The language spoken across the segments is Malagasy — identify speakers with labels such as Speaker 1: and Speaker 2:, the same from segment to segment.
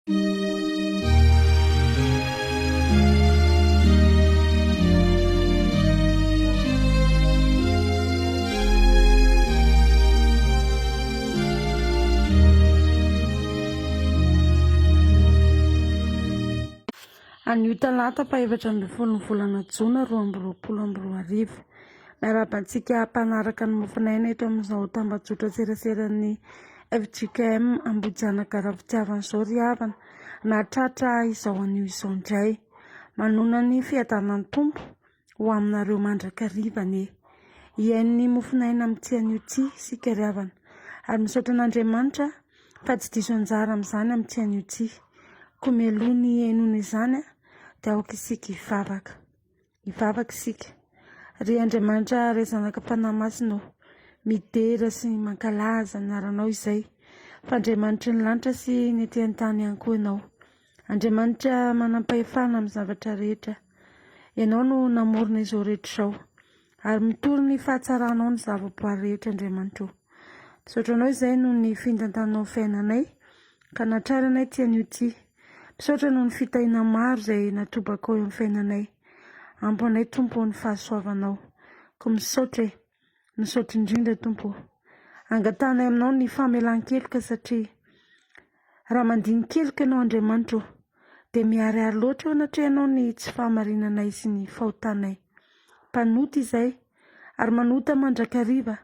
Speaker 1: Anio talata faha 14 ny volana jona 2022. Miarahaba antsika mpanaraka ny mofon'aina eto amin'izao tambajotra seraseran'ny fjkm Ambohijanaka Ravitiavana izao ry havana. Nahatratra izao anio izao indray. Manona ny fiadanan'ny Tompo ho aminareo mandrakariva anie. Hihaino ny mofon'aina amin'ity anio ity isika ry havana. Ary misaotra an'Andriamanitra fa tsy diso anjara amin'izany amin'ity anio ity. Koa mialoha ny hihainoana izany dia aoka isika hivavaka. Hivavaka isika. Ry Andriamanitra Ray Zanaka Fanahy Masina ô, midera sy mankalaza ny anaranao izay, fa Andriamanitry ny lanitra sy ny ety an-tany ihany koa Ianao. Andriamanitra manam-pahefana amin'ny zavatra rehetra. Ianao no namorona izao rehetra izao, ary mitory ny fahatsaranao ny zavaboary rehetra Andriamanitra ô. Misaotra Anao izay noho ny fitantananao ny fiainanay, ka natraranay ity anio ity. Misaotra noho ny fitahiana maro izay natobakao eo amin'ny fiainanay. Ampy anay Tompo ô ny fahasoavanao. Koa misaotra e. Misaotra indrindra Tompo ô. Angatahanay aminao ny famelan-keloka satria raha mandini-keloka ianao Andriamanitra ô dia miharihary loatra eo anatrehanao ny tsy fahamarinanay sy ny fahotanay. Mpanota izay ary manota mandrakariva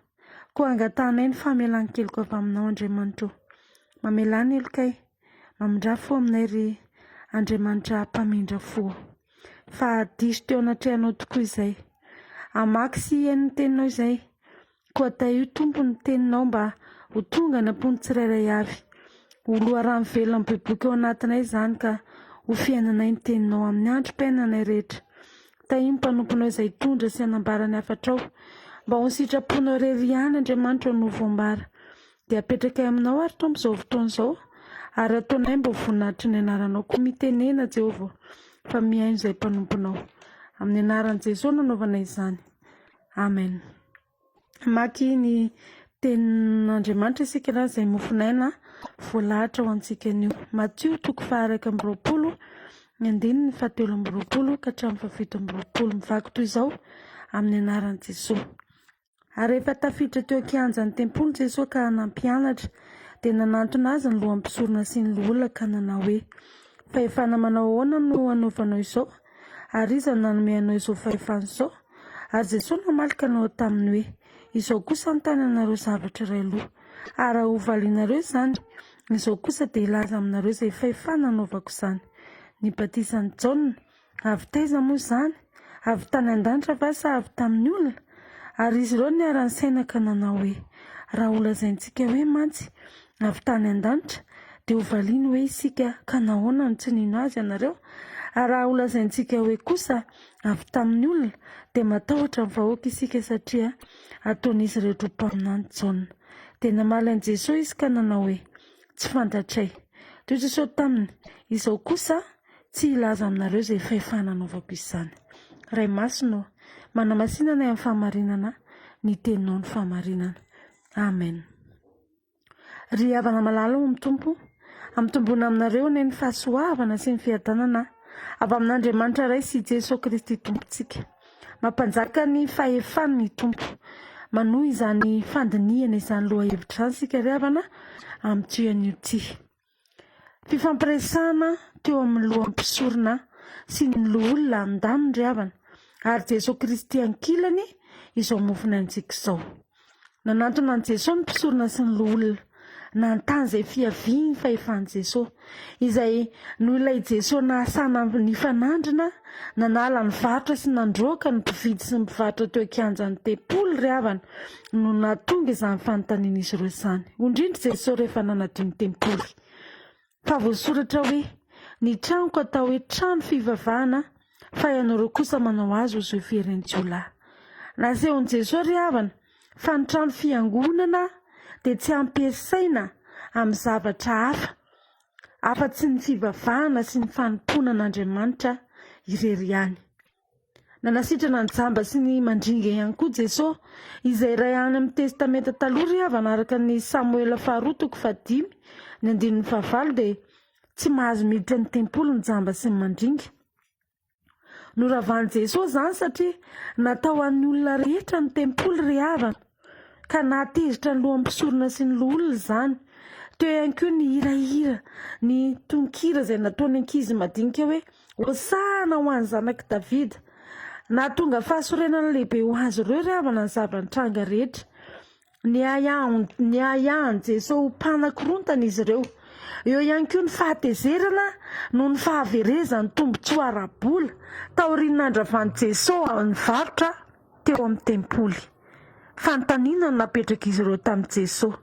Speaker 1: koa angatahanay ny famelan-keloka avy aminao Andriamanitra ô. Mamelà ny helokay. Mamindrà fo aminay ry Andriamanitra mpamindra fo ô. Fa diso teo anatrehanao tokoa izay. Hamaky sy hihaino ny teninao izay. Koa tahio Tompo ny teninao mba ho tonga any am-pon'ny tsirairay avy. Ho loharano velona miboiboika ao anatinay izany ka ho fiainanay ny teninao amin'ny androm-piainanay rehetra. Tahio ny mpanomponao izay hitondra sy hanambara ny hafatrao. Mba ho ny sitraponao irery ihany Andriamanitra no voambara. Dia apetrakay aminao ary Tompo izao fotoana izao, ary ataonay mba ho voninahitry ny anaranao. Koa mitenena, Jehovah, fa mihaino izay mpanomponao. Amin'ny anaran'i Jesoa no anaovana izany. Amen. Hamaky ny tenin'Andriamanitra isika raha izay mofon'aina voalahatra ho antsika anio. Matio toko faha-21, ny andininy faha-23 ka hatramin'ny faha-27. Mivaky toy izao amin'ny anaran'i Jesoa. Ary rehefa tafiditra teo an-kianjan'ny tempoly Jesoa ka nampianatra, dia nanantona azy ny lohan'ny mpisorona sy ny loholona ka nanao hoe, Fahefana manao ahoana no anaovanao izao? Ary iza no nanome anao izao fahefana izao? Ary Jesoa namaly ka nanao taminy hoe, Izao kosa hanontany anareo zavatra iray loha, ary raha hovalianareo izany, izao kosa dia hilaza aminareo izay fahefana anaovako izany. Ny batisan'i Jaona, Avy taiza moa izany? Avy tany an-danitra va sa avy tamin'ny olona? Ary izy ireo niara-nisaina ka nanao hoe, Raha holazaintsika hoe mantsy, 'Avy tany an-danitra', dia hovaliany hoe isika, 'Ka nahoana no tsy nino azy ianareo? Ary raha holazaintsika hoe kosa, 'Avy tamin'ny olona', dia matahotra ny vahoaka isika satria ataon'izy rehetra ho mpaminany Jaona. Dia namaly an'i Jesoa izy ka nanao hoe, Tsy fantatray. Dia hoy Jesoa taminy, Izao kosa, Tsy hilaza aminareo izay fahefana anaovako izany. Ray Masina ô, manamasina anay amin'ny fahamarinana, ny Teninao no fahamarinana. Amen. Ry havana malala ao amin'ny Tompo, ampitomboina aminareo anie ny fahasoavana sy ny fiadanana avy amin'Andriamanitra Ray sy Jesoa Kristy Tompontsika. Mampanjaka ny fahefany ny Tompo. Manohy izany fandinihana izany lohahevitra izany isika ry havana amin'ity anio ity. Fifampiresahana teo amin'ny lohan'ny mpisorona sy ny loholona andaniny ry havana, ary Jesoa Kristy ankilany izao mofonaintsika izao. Nanantona an'i Jesoa ny mpisorona sy ny loholona, nanontany izay fiavian'ny fahefan'i Jesoa, izay noho ilay Jesoa nahasana nifanandrina, nanala ny varotra sy nandroaka ny mpividy sy ny mpivarotra teo an-kianjan'ny tempoly ry havana, no nahatonga izany fanontanian'izy ireo izany. Hoy indrindra Jesoa rehefa nanadio ny tempoly, Fa voasoratra hoe, Ny tranoko atao hoe trano fivavahana, fa ianareo kosa manao azy ho zoeferin-jiolahy. Nasehon'i Jesoa ry havana fa ny trano fiangonana dia tsy ampiasaina amin'ny zavatra hafa afa-tsy ny fivavahana sy ny fanompoana an'Andriamanitra irery ihany. Nanasitrana ny jamba sy ny mandringa ihany koa Jesoa, izay iray any amin'ny Testamenta Taloha ry havana araka ny Samoela faharoa toko fahadimy ny andininy fahavalo dia. Tsy mahazo miditra ny tempoly ny jamba sy ny mandringa. Noravan'i Jesoa izany satria natao an'ny olona rehetra ny tempoly ry havana, ka nahatezitra ny lohan'ny mpisorona sy ny loholona izany. Teo ihany koa ny hirahira, ny tononkira izay nataon'ny ankizy madinika hoe, Hosana ho an'ny zanak'i Davida. Nahatonga fahasorenana lehibe ho azy ireo ry havana ny zava-nitranga rehetra. Niahiahy an'i Jesoa ho mpanakorontana izy ireo. Eo ihany koa ny fahatezerana noho ny fahaverezan'ny tombontsoa ara-bola taorian'ny nandravan'i Jesoa ny varotra teo amin'ny tempoly. Fanontaniana no napetrak'izy ireo tamin'i Jesoa,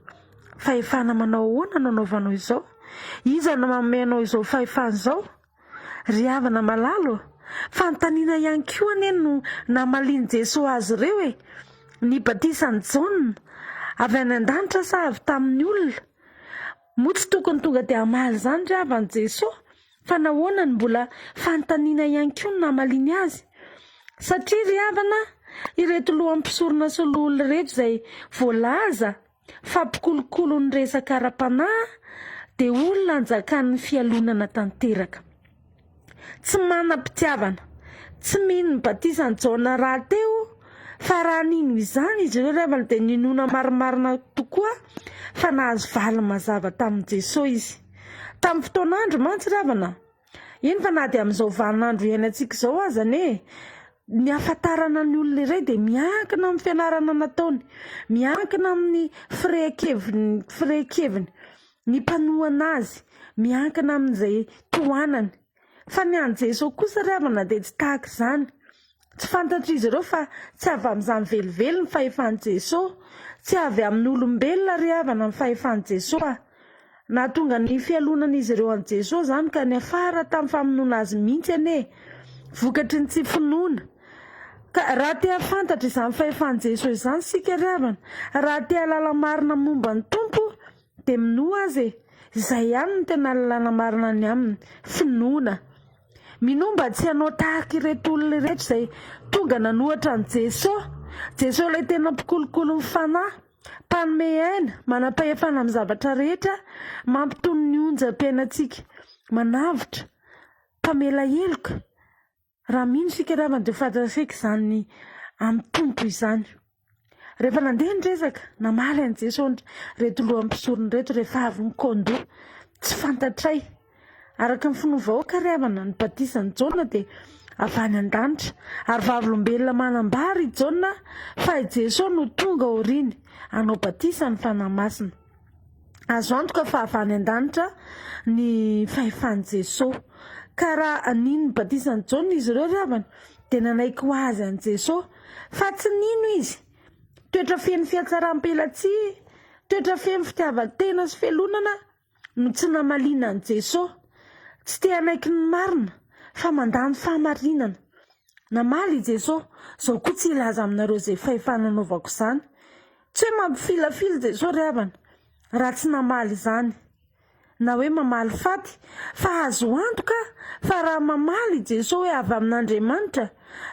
Speaker 1: Fahefana manao ahoana no anaovanao izao? Iza no manome anao izao fahefana izao? Ry havana malala ô, fanontaniana ihany koa anie no namalian'i Jesoa azy ireo e! Ny batisan'i Jaona, avy any an-danitra sa avy tamin'ny olona? Moa tsy tokony tonga dia hamaly izany ry havana Jesoa? Fa nahoana no mbola fanontaniana ihany koa no namaliany azy? Satria ry havana, ireto lohan'ny mpisorona sy loholona ireto izay voalaza fa mpikolokolo ny resaka ara-panahy dia olona anjakan'ny fialonana tanteraka. Tsy manam-pitiavana, tsy mino ny batisan'i Jaona rahateo fa raha nino izany izy ireo ry havana dia ninoana marimarina tokoa fa nahazo valiny mazava tamin'i Jesoa izy. Tamin'ny fotoan'andro mantsy ry havana, Eny fa na dia amin'izao vaninandro iainantsika izao aza anie, ny hahafantarana ny olona iray dia miankina amin'ny fianarana nataony, miankina amin'ny firehan-keviny, firehan-keviny, ny mpanohana azy, miankina amin'izay tohanany. Fa ny an'i Jesoa kosa ry havana dia tsy tahaka izany. Tsy fantatr'izy ireo fa tsy avy amin'izany velively ny fahefan'i Jesoa. Tsy avy amin'olombelona ry havana ny fahefan'i Jesoa. Nahatonga ny fialonan'izy ireo an'i Jesoa izany ka niafara tamin'ny famonoana azy mihitsy anie. Vokatry ny tsy finoana. Ka raha te hahafantatra izany fahefan'i Jesoa izany isika ry havana, raha te hahalala marina momba ny Tompo dia minoa Azy e. Izay ihany no tena lalàna marina ny aminy. Finoana. Minoa mba tsy hanao tahaka ireto olona ireto izay tonga nanohatra an'i Jesoa. Jesoa ilay tena mpikolokolo ny fanahy, mpanome aina, manam-pahefana amin'ny zavatra rehetra, mampitony ny onjam-piainantsika, manavotra, mpamela heloka. Raha mino isika ry havana dia ho fantatsika izany amin'ny Tompo izany. Rehefa nandeha ny resaka, namaly an'i Jesoa ireto lohan'ny mpisorona ireto rehefa avy nikaon-doha. Tsy fantatray. Araka ny finoan'ny vahoaka ry havana, ny batisan'i Jaona dia avy any an-danitra. Ary vavolombelona manambara i Jaona fa i Jesoa no tonga aoriany hanao batisa ny Fanahy Masina. Azo antoka fa avy any an-danitra ny fahefan'i Jesoa. Ka raha nino ny batisan'i Jaona izy ireo ry havana, dia nanaiky ho azy an'i Jesoa. Fa tsy nino izy. Toetra feno fihatsaram-pelatsihy, toetra feno fitiavan-tena sy fialonana no tsy namaliana an'i Jesoa. Tsy te hanaiky ny marina, fa mandà ny fahamarinana. Namaly i Jesoa, Izao koa tsy hilaza aminareo izay fahefana anaovako izany. Tsy hoe mampifilafila Jesoa ry havana, raha tsy namaly izany. Na hoe mamaly faty, fa azo antoka fa raha mamaly i Jesoa hoe avy amin'Andriamanitra,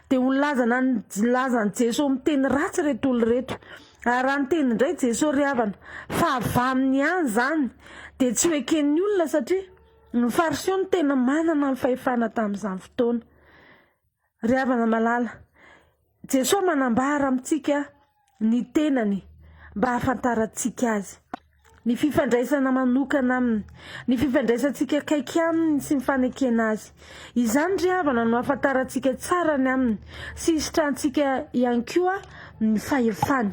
Speaker 1: dia ho nilazana nilazan'i Jesoa miteny ratsy ireto olona ireto. Ary raha niteny indray Jesoa ry havana, fa avy aminy ihany izany, dia tsy ho eken'ny olona satria ny Fariseo no tena manana ny fahefana tamin'izany fotoana. Ry havana malala, Jesoa manambara amintsika ny tenany mba hahafantarantsika Azy. Ny fifandraisana manokana Aminy, ny fifandraisantsika akaiky Aminy sy ny fanekena Azy. Izany ry havana no hahafantarantsika tsara ny Aminy sy hisitrahantsika ihany koa ny fahefany.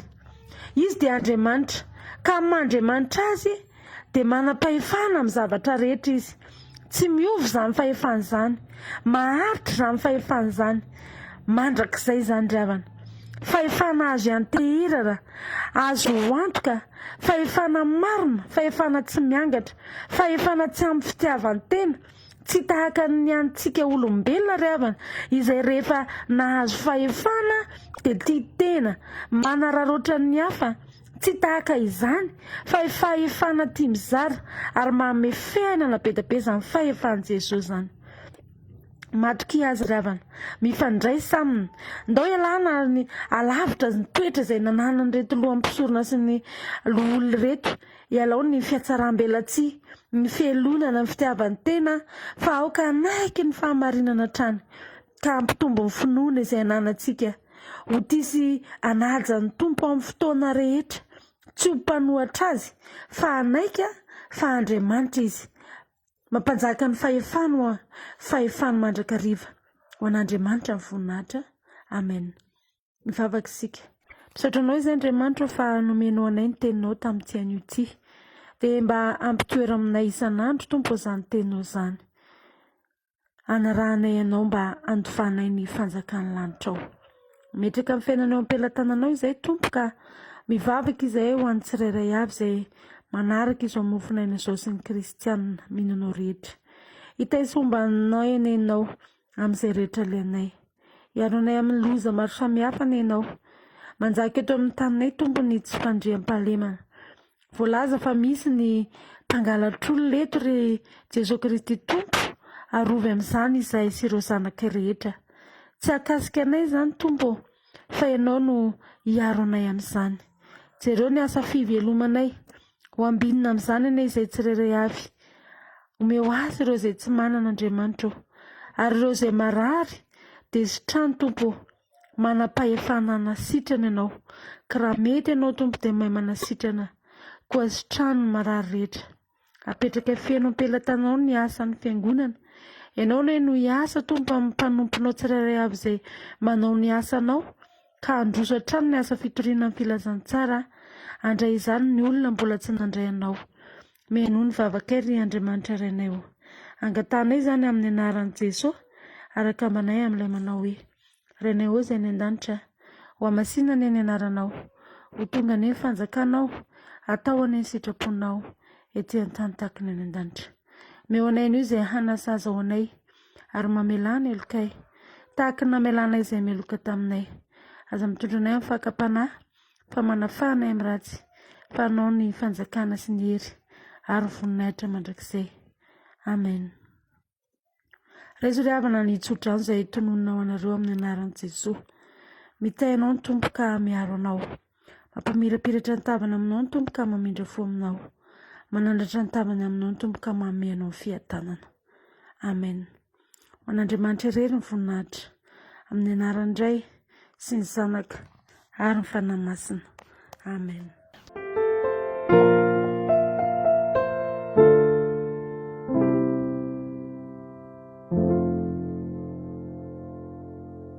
Speaker 1: Izy dia Andriamanitra, ka amin'ny maha Andriamanitra Azy dia manam-pahefana amin'ny zavatra rehetra Izy. Tsy miova izany fahefana izany. Maharitra izany fahefana izany. Mandrakizay izany ry havana. Fahefana azo ianteherana, azo antoka, fahefana marina, fahefana tsy miangatra, fahefana tsy ampy fitiavan-tena, tsy tahaka ny antsika olombelona ry havana, izay rehefa nahazo fahefana dia tia tena, manararaotra ny hafa, Tsy tahaka izany fa fahefana tia mizara ary manome fiainana be dia be izany fahefan'i Jesoa izany. Matokia Azy ry havana. Mifandraisa Aminy. Ndao ialana ny alavitra ny toetra izay nananan'ireto lohan'ny mpisorona sy ny loholona ireto. Ialao ny fihatsaram-belatsihy, ny fialonana, ny fitiavan-tena, fa aoka hanaiky ny fahamarinana hatrany, ka hampitombo ny finoana izay ananantsika. Ho tia sy hanaja ny Tompo amin'ny fotoana rehetra, tsy ho mpanohatra Azy, fa hanaiky fa Andriamanitra Izy. Mampanjaka ny fahefany ho fahefany mandrakariva. Ho an'Andriamanitra ny voninahitra. Amen. Mivavaka isika. Misaotra anao izay Andriamanitra fa nomenao anay ny teninao tamin'ity anio ity. Dia mba ampitoero aminay isan'andro Tompo izany teninao izany. Hanarahanay anao mba handovanay ny fanjakan'ny lanitrao. Metraka ny fiainana eo am-pelatananao izay Tompo ka mivavaka izahay ho an'ny tsirairay avy izay manaraka izao mofon'aina izao sy ny kristianina mino anao rehetra. Hitahy sy homba anay anie ianao amin'izay rehetra alehanay. Hiaro anay amin'ny loza maro samihafa anie ianao. Manjaka eto amin'ny taninay Tompo ny tsy fandriampahalemana. Voalaza fa misy ny mpangalatr'olona eto ry Jesoa Kristy Tompo, arovy amin'izany izahay sy ireo zanakay rehetra. Tsy hahakasika anay izany Tompo ô, fa Ianao no hiaro anay amin'izany. Jereo ny asa fivelomanay, ho ambinina amin'izany anie izay tsirairay avy. Omeo azy ireo izay tsy manana Andriamanitra ô, ary ireo izay marary dia sitrano Tompo ô. Manam-pahefana hanasitrana Ianao, ka raha mety Ianao Tompo dia mahay manasitrana, koa sitrano ny marary rehetra. Apetrakay feno am-pelatananao ny asan'ny Fiangonana. Ianao anie no hiasa Tompo amin'ny mpanomponao tsirairay avy izay manao ny asanao, ka handroso hatrany ny asa fitoriana ny filazantsara, handray izany ny olona mbola tsy nandray Anao. Mihainoa ny vavakay ry Andriamanitra Rainay ô. Angatahanay izany amin'ny anaran'i Jesoa, ary akambanay amin'ilay manao hoe. Rainay ô izay any an-danitra, ho hamasinina anie ny anaranao, ho tonga anie ny fanjakanao, atao anie ny sitraponao ety an-tany tahaka ny any an-danitra. Omeo anay anio izay hanasazy ao anay, ary mamelà ny helokay, tahaka ny namelanay izay meloka taminay. Aza mitondra anay amin'ny fakam-panahy, fa manafaha anay amin'ny ratsy, fa anao ny fanjakana sy ny hery ary ny voninahitra mandrakizay. Amen. Raiso ry havana ny tsodrano izay tononina ho anareo amin'ny anaran'i Jesoa. Mitahy anao ny Tompo ka miaro anao. Mampamirapiratra ny tavany aminao ny Tompo ka mamindra fo aminao. Manandratra ny tavany aminao ny Tompo ka manome anao fiadanana. Amen. Ho an'Andriamanitra irery ny voninahitra. Amin'ny anaran'ny Ray sy ny Zanaka ary ny Fanahy Masina. Amen.